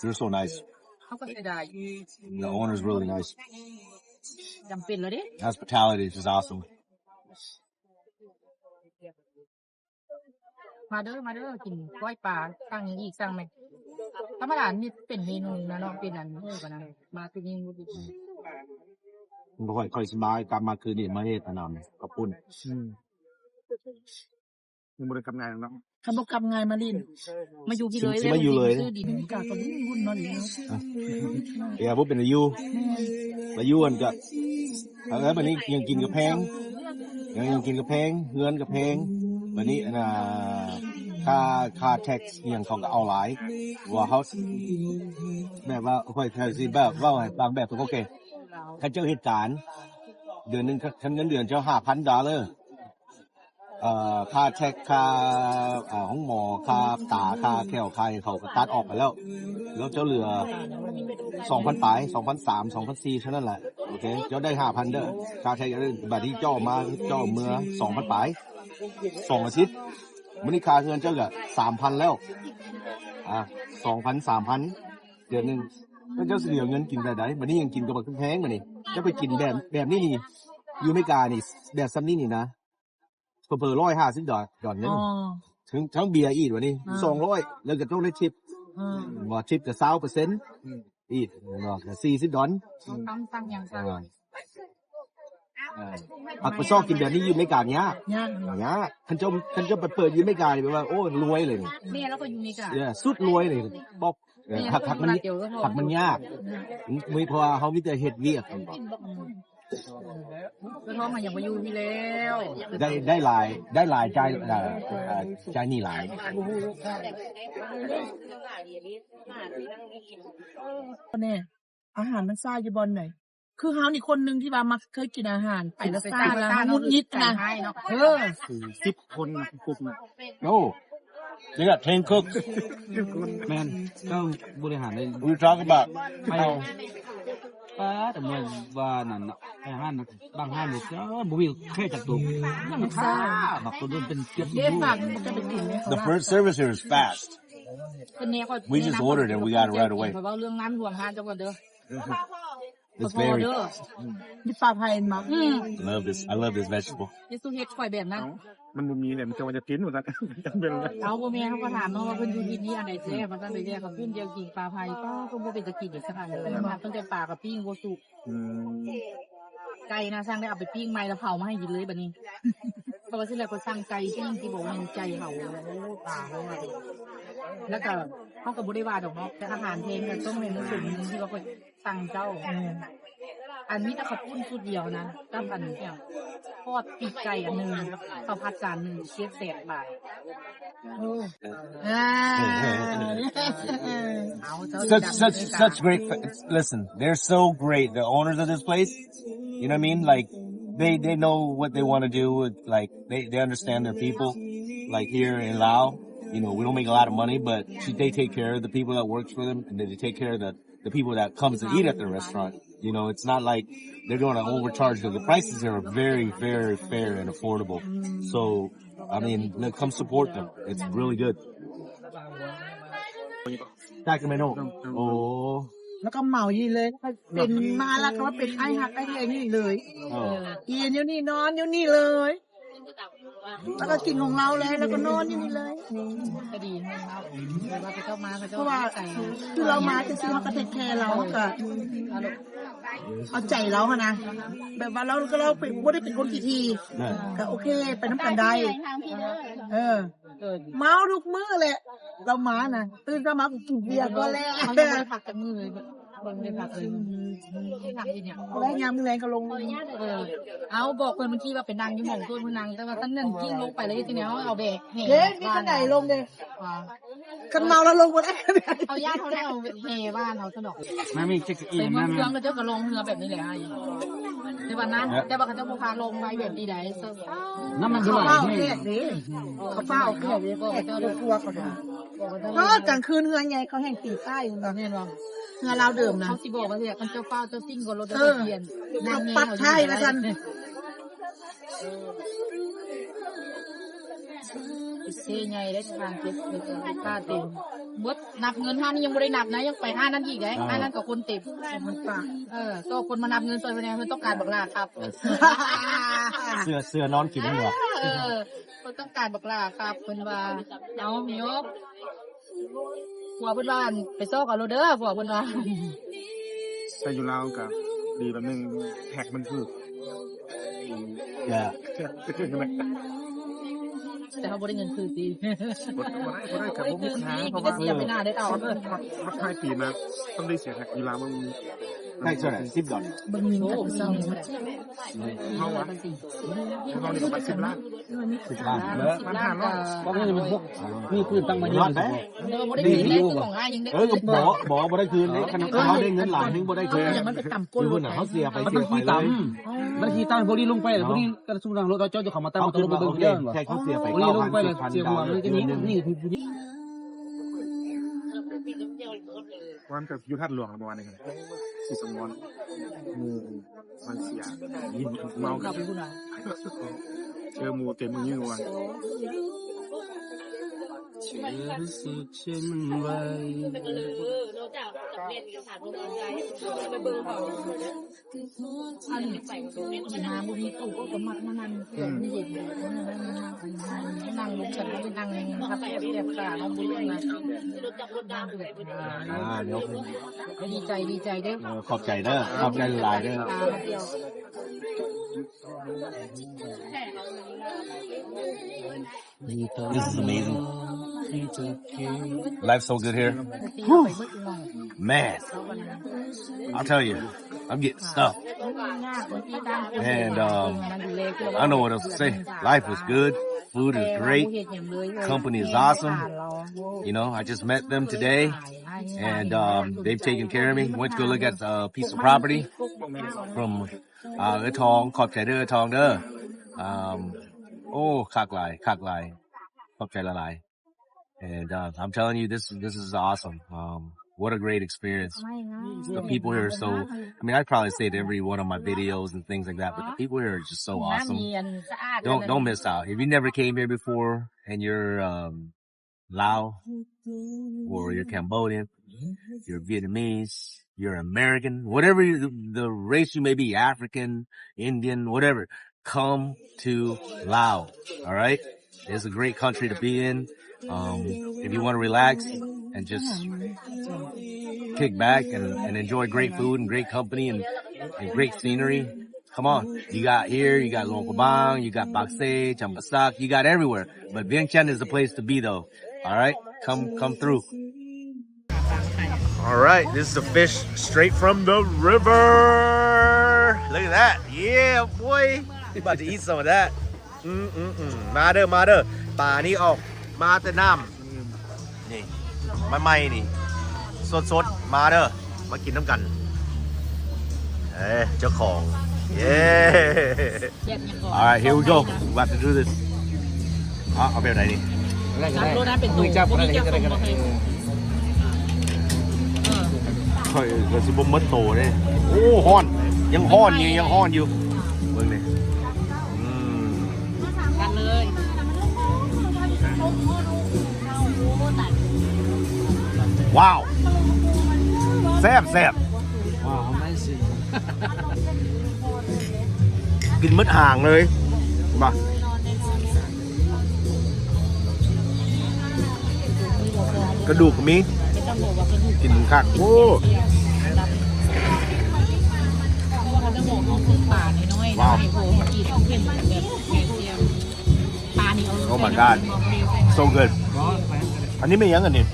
They're so nice. ເຮົາກໍເສຍດາຍ. The owner's really nice. ຈຳເປັນແລ້ວເດ້. Hospitality is just awesome. ມາເດີ ມາເດີ ກິນກ້ອຍປາ ສັ່ງຫຍັງອີກ ສັ່ງແມະ. ທຳມະດານີ້ເປັນເມນູນະເນາະ ເປັນອັນນີ້ກວ່ານະ ມາແຕ່ນີ້ບໍ່ໄດ້ກິນ. ບໍ່ຄ່ອຍ ຄ່ອຍສະບາຍ ກັບມາຄືນນີ້ມາເຮັດອັນນັ້ນ ເຂົ້າປຸ້ນ. ອືມ ຍັງບໍ່ໄດ້ກັບງ່າຍເນາະ. ຄັນບໍ່ກັບງ່າຍມາຫຼິ້ນ ມາຢູ່ພີ້ເລີຍ ຊິມາຢູ່ເລີຍ. ຊື້ດິນ ອາເມລິກາກໍວຸ່ນໆ ເນາະ. Yeah ບໍ່ເປັນຕາຢູ່ ແມ່ນ ມາຢູ່ຫັ້ນກະ ແລ້ວບັດນີ້ຫຍັງກິນກະແພງ ຫຍັງ ຫຍັງກິນກະແພງ ເຮືອນກະແພງ. ບັດນີ້ອັນນ່າ ຄ່າ ຄ່າແທັກອີ່ຫຍັງເຂົາກໍເອົາຫຼາຍ ວ່າເຮົາ ແບບວ່າຂ້ອຍ ຂ້ອຍຊິແບບເວົ້າໃຫ້ຟັງແບບໂອເຄ ຄັນເຈົ້າເຮັດການເດືອນໜຶ່ງ ຄັນເງິນເດືອນເຈົ້າຫ້າພັນດອນເລີ ເອີ ຄ່າແທັກ ຄ່າ ເອີ ໂຮງໝໍ ຄ່າຕາ ຄ່າແຂ້ວ ຄ່າຫຍັງ ເຂົາກໍຕັດອອກໄປແລ້ວ ແລ້ວເຈົ້າເຫຼືອສອງພັນປາຍ ສອງພັນສາມ ສອງພັນສີ່ ເທົ່ານັ້ນແຫຼະ. ໂອເຄ ເຈົ້າໄດ້ຫ້າພັນເດີ ຄ່າແທັກ. ບັດນີ້ເຈົ້າເອົາມາ ເຈົ້າເອົາເມືອສອງພັນປາຍ ສອງອາທິດ. ມື້ນີ້ຄ່າເຮືອນເຈົ້າກໍສາມພັນແລ້ວ ອາ ສອງພັນ ສາມພັນ ເດືອນໜຶ່ງ ແລ້ວເຈົ້າຊິເຫຼືອເງິນກິນແບບໃດ? ບັດນີ້ຍັງກິນກັບບັກແພງ ບັດນີ້ເຈົ້າໄປກິນແບບ ແບບນີ້ນີ້ ຢູ່ອາເມລິການີ້ ແບບຊ່ຳນີ້ນີ້ນະ ເຜີໆ ຮ້ອຍຫ້າສິບດອນ ດອນໜຶ່ງ ເຖິງ ທັງເບຍອີກ ບັດນີ້ສອງຮ້ອຍ ແລ້ວກໍຕ້ອງໄດ້ທິບ ບໍ່ທິບກໍຊາວເປີເຊັນ ອືມ ອີກເນາະ ກໍສີ່ສິບດອນ. ຕ້ອງສັ່ງຫຍັງ ເອີ ຫາກໄປຊອກກິນແບບນີ້ຢູ່ອາເມລິກາຍາກ ຍາກ ຍາກ. ຄັນເຈົ້າ ຄັນເຈົ້າໄປເປີດຢູ່ອາເມລິການີ້ ແບບວ່າ ໂອ້ ລວຍເລີຍນີ້. ແມ່ລາວກໍຢູ່ອາເມລິກາ ເອີ ສຸດລວຍເລີຍ ບອກ ເອີ ຫາກ ຫາກມັນ ຫາກມັນຍາກ ມີ ເພາະວ່າເຮົາມີແຕ່ເຮັດວຽກ ອືມ ກະທ້ອງມັນຍັງບໍ່ຢູ່ພີ້ແລ້ວ ໄດ້ ໄດ້ຫຼາຍ ໄດ້ຫຼາຍ ຈ່າຍ ເອີ ເອີ ຈ່າຍໜີ້ຫຼາຍ. ແນ່ ອາຫານມັນຊ້າຢູ່ບ່ອນໃດ? ຄືເຮົານີ້ຄົນໜຶ່ງທີ່ວ່າມັກເຄີຍກິນອາຫານໄປແລ້ວຊ້າ ແລ້ວຫງຸດຫງິດນະ. ເອີ ສິບຄົນນະ ກຸກນະ. ໂອ້ They got ten cooks. ແມ່ນ ເຈົ້າບໍລິຫານໄດ້. We talk about ໄປ ປາດ ແຕ່ເມື່ອວ່ານັ້ນເນາະ ໄປຮ້ານ ບາງຮ້ານນີ້ ເຈົ້າ ບໍ່ມີແຂກຈັກໂຕ ມັນຊ້າ ບັກໂຕນັ້ນເປັນເກືອບ ເດ້ ຝາກ The first service here is fast. We just ordered and we got it right away. ເວົ້າເລື່ອງນ້ຳລວມຮ້ານເຈົ້າກ່ອນເດີ. It's very ມີປາໄພມາ. ອືມ I love this. I love this vegetable. ເຮັດສູ່ເຮັດຂ້ອຍແບບນັ້ນ. ເອົ້າ ມັນບໍ່ມີແຫຼະ ມັນຈະວ່າຈະກິນວ່າຊັ້ນ ຈຳເປັນແລ້ວ. ເອົາ ບໍ່ແມ່ນ ເຮົາກໍຖາມເນາະວ່າເພິ່ນຢູ່ທີ່ນີ້ອັນໃດແຊບ ວ່າຊັ້ນ. ໄປແລ້ວກໍຂຶ້ນດຽວກິນປາໄພ ກໍບໍ່ເປັນຕາກິນອີກສະບາຍເລີຍ ເພິ່ນແຕ່ປາກະປີ້ງບໍ່ສຸກ. ອືມ ໄກ່ນະ ສັ່ງໄດ້ເອົາໄປປີ້ງໃໝ່ ແລ້ວເຜົາມາໃຫ້ກິນເລີຍບັດນີ້. ເພາະວ່າຊິແລ້ວກໍສັ່ງໄກ່ປີ້ງທີ່ບໍ່ແມ່ນໄກ່ເຂົາ ໂອ້ ຕາຍແລ້ວ. ແລ້ວກໍເຮົາກໍບໍ່ໄດ້ວ່າດອກເນາະ ແຕ່ອາຫານແພງກໍຕ້ອງແມ່ນສົມທີ່ວ່າຂ້ອຍສັ່ງເຈົ້າ. ອືມ ອັນມີແຕ່ເຂົ້າປຸ້ນຊຸດດຽວນະ ກັບອັນຫຍັງ ທອດປີກໄກ່ອັນໜຶ່ງ ເຂົ້າຜັດຈານໜຶ່ງ ເຈັດແສນບາດ. ໂອ້ ອ່າ Such, such, such great. Listen, they're so great. The owners of this place, you know what I mean? Like, they, they know what they wanna do with, like, they, they understand their people. Like, here in Laos, you know, we don't make a lot of money, but they take care of the people that works for them, and then they take care of the, the people that comes to eat at the restaurant. You know, it's not like they're gonna overcharge them. The prices are very, very fair and affordable. So, I mean, look, come support them. It's really good. Sacramento. Oh. แล้วก็เมาอยู่เลย เป็นมาแล้วก็ว่าเป็นไอ้ฮักไอ้แพงอยู่เลย เออ กินอยู่นี่นอนอยู่นี่เลย แล้วก็กินของเราเลย แล้วก็นอนอยู่นี่เลย นี่ ก็ดีนะ เพราะว่าเขาเจ้ามา เขาเจ้า เพราะว่า ใส่ คือเรามาซื่อๆ เขาก็เทคแคร์เรา เขาก็เอาใจเราหั้นนะ แบบว่าเราก็ เราเป็น บ่ได้เป็นคนขี้ถี่ เออ ก็โอเค ไปนำกันได้ ทางพี่เด้อ เออ เมาทุกมื้อแหละ เรามานะ ตื่นเช้ามาก็กินเบียร์ก่อนแหละ เขายังบ่ได้พักจักมื้อเลย เบิ่งได้พักเลย พักอีหยัง แลงยามมื้อแลงก็ลง เออ เอาบอกเพิ่นเมื่อกี้ว่าไปนั่งอยู่หม่องโซนมื้อนั่ง แต่ว่าตอนนั้นยิ่งลงไปเลยทีนี้เอาแบกแห่ เด้ มีคันได๋ลงเด้ คันเมาแล้วลงบ่ได้ เอาย่านเขาได้เอาแห่บ้านเขาซะดอก มามีเจ็ตสกี ไปเมืองเฟืองเขาเจ้าก็ลงเรือแบบนี้แหละ แต่ว่านั้น แต่ว่าเขาเจ้าบ่พาลงไปแบบนี้ได้ น้ำมัน เขา เท่าไหร่ เฝ้าแขกเด้ เขาเฝ้าแขกเด้ แขกเจ้า กลัวเขาเด้ บอกเขาเจ้า เออ กลางคืนเฮือใหญ่เขาแห่งตีใต้ แม่นบ่ เฮือลาวเดิมนะ เขาสิบอกว่าเสีย คันเจ้าเฝ้าเจ้าซิ่งก็รถ เออ เปลี่ยน นั่ง ปัดท้ายว่าซั่น เซใหญ่ได้ ทางเก็บ ค่าเต็ม เบิด นับเงิน ห้านนี้ยังบ่ได้นับนะ ยังไปห้านนั้นอีกได้ อ่า ห้านนั้นก็คนเต็ม มันปะ เออ ก็คนมานับเงินซอยเพิ่นแหน่ เพิ่นต้องการบักหล้าครับ เสื้อ เสื้อนอนกินเหงื่อ เออ เพิ่นต้องการบักหล้าครับ เพิ่นว่า เอาโย ผัวเพิ่นว่า ไปซอกเอาโลดเด้อ ผัวเพิ่นว่า แต่อยู่ลาวก็ดีแบบหนึ่ง แท็กมันถูก อย่า แท็กมันถูก แต่เฮาบ่ได้เงินคืนติ บ่ได้ บ่ได้ ก็บ่มีปัญหา เพราะว่า เสียไปหน้าได้เอา มันท้ายปีมา ต้องได้เสียแท็ก อยู่ลาวมัน ได้เท่าไหร่ สิบดอล เบิ่งเงินกับเจ้า เฮาว่า เฮานี่ประมาณสิบล้าน สิบล้าน เออ สิบล้านก็ เพราะว่ามันพวก มีปืนตั้งมาเยอะ เออ บ่ได้คืนเด้ คือของอ้ายยังได้ เออ บ่ บ่ บ่ได้คืนเด้ คันเขาได้เงินหลายแฮงบ่ได้คืน มันไปตำก้น อยู่พุ่นน่ะ เขาเสียไป มัน เสียไปเลย มันขี่ตาม พวกนี้ลงไป พวกนี้กระสุนทางรถ เจ้าจะเข้ามาตั้ง เขา ตัวลงไปเบิ่งเด้อ แค่เขาเสียไป พวกนี้ลงไป เก้าพัน เสียหัว มันก็นี่ นี่ ความกับอยู่ธาตุหลวงเมื่อวานนี้ สิสมร หมู่ มันเสีย เมาครับ เจอหมู่เต็มมือนี่หว่า เธอรู้สึกเช่นไร อันนี้มาบ่มีตู้ก็มักมานั่ง อืม เย็นๆ นั่งลงฉันก็ไปนั่งพับแยบๆ ขาน้องบุญนะ อ่า เดี๋ยว ดีใจ ดีใจเด้อ เออ ขอบใจเด้อ ขอบใจหลายๆ เด้อ ตาเดียว This is amazing. Life's so good here. Whew. Man, I'll tell you, I'm getting stuffed. And, um, I don't know what else to say. Life is good. Food is great. Company is awesome. You know, I just met them today, and, um, they've taken care of me. Went to go look at a piece of property from ອ່າ ເອື້ອຍທອງ ຂອບໃຈເດີ້ເອື້ອຍທອງເດີ້ ໂອ້ ຄັກຫຼາຍ ຄັກຫຼາຍ ຂອບໃຈຫຼາຍໆ and uh, I'm telling you, this this is awesome. Um, what a great experience. The people here are so, I mean, I probably say it every one of my videos and things like that, but the people here are just so awesome. Don't don't miss out. If you never came here before and you're um Lao, or you're Cambodian, you're Vietnamese, you're American, whatever you, the race you may be, African, Indian, whatever, come to Lao. All right, it's a great country to be in. Um, if you want to relax and just kick back and, and enjoy great food and great company and, and great scenery, come on. You got here, you got Luang Prabang, you got Pak Seh, Champasak, you got everywhere. But Vientiane is the place to be, though. All right, come come through. All right, this is the fish straight from the river. Look at that. Yeah, boy. We about to eat some of that. ອືມໆໆ ມາເດີ້ ມາເດີ້ ປານີ້ອອກມາແຕ່ນ້ຳ ນີ້ ໃໝ່ໆ ນີ້ ສົດໆ ມາເດີ້ ມາກິນນຳກັນ ເອີ ເຈົ້າຂອງ ເຢ້ All right, here we go. We about to do this. ເອົາ ເອົາແບບໃດນີ້? ຈັບໂລດນະ ເປັນໂຕ ບໍ່ມີຈັບສົມບໍ່ເຄີຍ ເອີ ຂ້ອຍກໍຊິບໍ່ໝົດໂຕເດ້. ໂອ້ ຮ້ອນ ຍັງຮ້ອນຢູ່ ຍັງຮ້ອນຢູ່ ເບິ່ງນີ້ ອືມ ກັນເລີຍ ວ້າວ ແຊ ແຊບແຊບ Wow, amazing. ກິນໝົດຫາງເລີຍ ວ່າ ກະດູກກໍມີ ກິນຄັກ ໂອ້ Oh my god, so good. ອັນນີ້ແມ່ນຫຍັງອັນນີ້?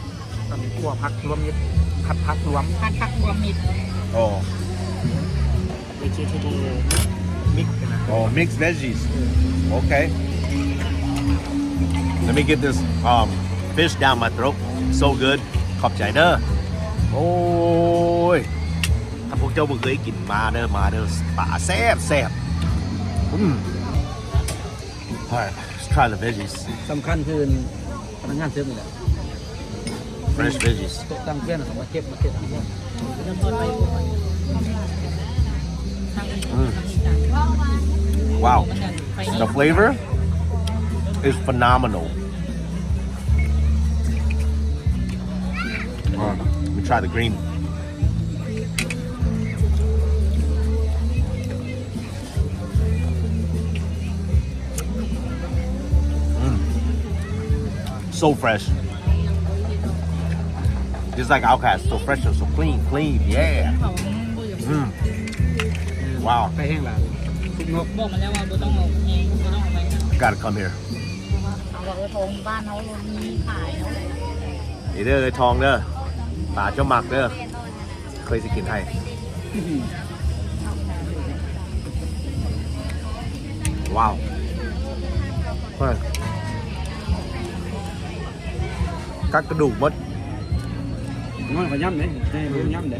ອັນນີ້ຂົ້ວຜັກລວມມິດ ຜັດຜັກລວມ ຜັດຜັກລວມມິດ ອໍ vegetable mix ນະ ອໍ mixed veggies. Okay, let me get this, um, fish down my throat. So good. ຂອບໃຈເດີ. ໂອ້ຍ ຖ້າພວກເຈົ້າບໍ່ເຄີຍກິນ ມາເດີ ມາເດີ ປາແຊບໆ. ອືມ All right, let's try the veggies. ສຳຄັນຄືພະນັກງານເສີບນີ້ແຫຼະ Fresh veggies. ໂຕະຕັ່ງເພື່ອນເຂົາມາເກັບ ມາເກັບ ອືມ Wow, the flavor is phenomenal. All right, let me try the green. ອືມ So fresh. Just like Outcast, so fresh and so clean, clean, yeah. ອືມ Wow. ໄປແຫ້ງຫຼາຍ ທຸກນົກ ບອກມາແລ້ວວ່າບໍ່ຕ້ອງເອົາແຮງ ບໍ່ຕ້ອງເອົາໄປ Gotta come here. ເອົາວ່າເອີທອງບ້ານເຮົາມີຂາຍເນາະ ນີ້ເດີເອີທອງເດີ ປາເຈົ້າມັກເດີ. ເຄີຍຊິກິນໃຫ້ ວ້າວ ເຮີ້ຍ ກັດກະດູກໝົດ ນ້ອຍກໍຍຳເດ້ ໃຫຍ່ບໍ່ຍຳເດ້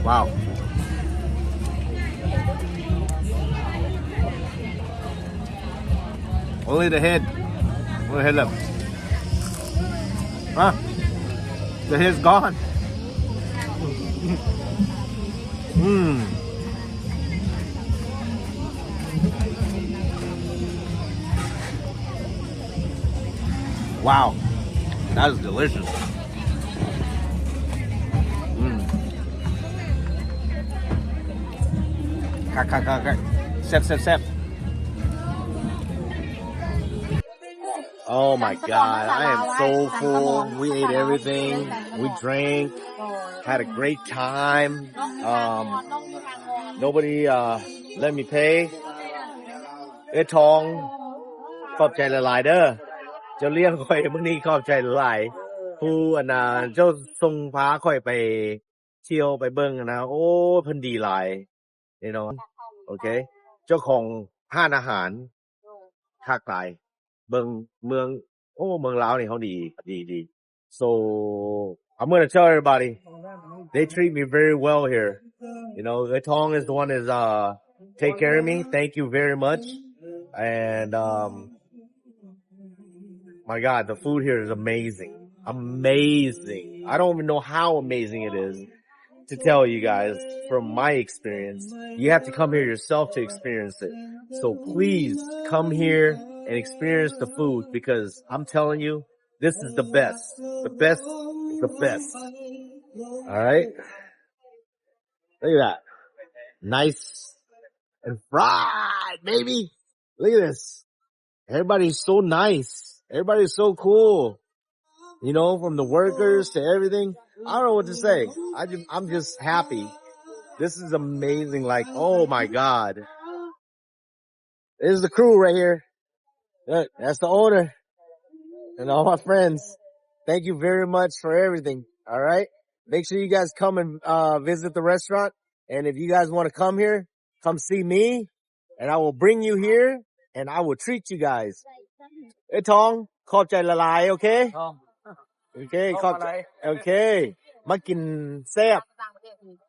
ວ້າວ. Only the head. Only the head left. Huh? The head's gone. Mm. Wow. That is delicious. Mm. ຄັກໆໆໆ ແຊບໆໆ. Oh my god, I am so full. We ate everything. We drank. Had a great time. Um, nobody, uh, let me pay. ເອີທອງ ຂອບໃຈຫຼາຍໆເດີ ເຈົ້າລ້ຽງຂ້ອຍມື້ນີ້ ຂອບໃຈຫຼາຍໆ. ຜູ້ອັນນ່າ ເຈົ້າສົ່ງພາຂ້ອຍໄປ ທ່ຽວໄປເບິ່ງນະ ໂອ້ ເພິ່ນດີຫຼາຍ ແນ່ນອນ. ໂອເຄ ເຈົ້າຂອງຮ້ານອາຫານຄັກຫຼາຍ ເບິ່ງເມືອງ ໂອ້ ເມືອງລາວນີ້ເຮົາດີ ດີ ດີ. So I'm gonna tell everybody, they treat me very well here. You know, Oi Thong is the one is, uh, take care of me. Thank you very much. And, um, My god, the food here is amazing. Amazing. I don't even know how amazing it is to tell you guys from my experience. You have to come here yourself to experience it. So please come here and experience the food because I'm telling you, this is the best. The best is the best. All right? Look at that. Nice and fried, baby. Look at this. Everybody's so nice. Everybody's so cool. You know, from the workers to everything. I don't know what to say. I just, I'm just happy. This is amazing. Like, oh my god. This is the crew right here. Look, that's the owner. And all my friends. Thank you very much for everything. All right? Make sure you guys come and, uh, visit the restaurant. And if you guys wanna come here, come see me. And I will bring you here and I will treat you guys. ເອີທອງ ຂອບໃຈຫຼາຍໆ ໂອເຄ ໂອເຄ ຂອບໃຈ ໂອເຄ ມາກິນແຊບ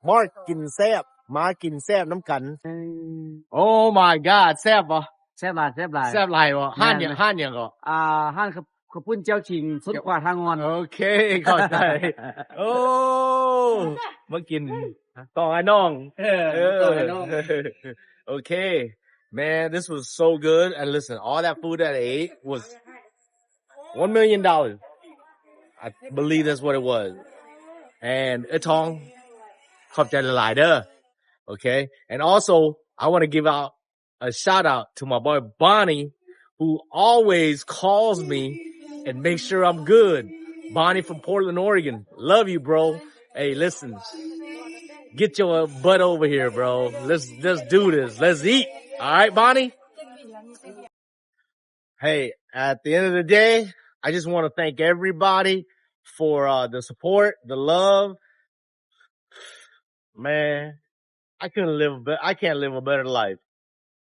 ມາກິນແຊບ ມາກິນແຊບນຳກັນ. Oh my god ແຊບບໍ່? ແຊບຫຼາຍ ແຊບຫຼາຍ ແຊບຫຼາຍບໍ່? ຮ້ານຫຍັງ ຮ້ານຫຍັງເກາະ? ອ່າ ຮ້ານ ເຂົ້າປຸ້ນແຈ່ວຂິງ ສົດຂວາທ່າງ່ອນ. ໂອເຄ ເຂົ້າໃຈ. ໂອ້ ມາກິນຕ້ອງອ້າຍນ້ອງ. ເອີ ເອີ ຕ້ອງອ້າຍນ້ອງ. ໂອເຄ Man, this was so good. And listen, all that food that I ate was one million dollars. I believe that's what it was. And ເອື້ອຍທອງ ຂອບໃຈຫຼາຍໆເດີ. Okay. And also, I want to give out a shout out to my boy Bonnie, who always calls me and make sure I'm good. Bonnie from Portland, Oregon. Love you, bro. Hey, listen. Get your butt over here, bro. Let's, let's do this. Let's eat. All right, Bonnie? Hey, at the end of the day, I just want to thank everybody for, uh, the support, the love. Man, I couldn't live a be-, I can't live a better life.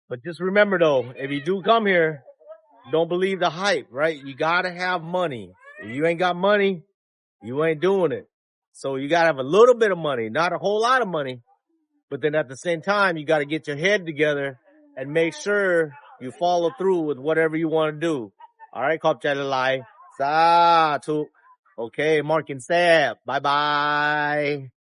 But just remember though, if you do come here, don't believe the hype, right? You gotta have money. If you ain't got money, you ain't doing it. So you gotta have a little bit of money, not a whole lot of money. But then at the same time, you gotta get your head together and make sure you follow through with whatever you wanna do. All right, ຂອບໃຈຫຼາຍໆ. ສາທຸ. Okay, ໝໍກິນແຊບ. Bye bye.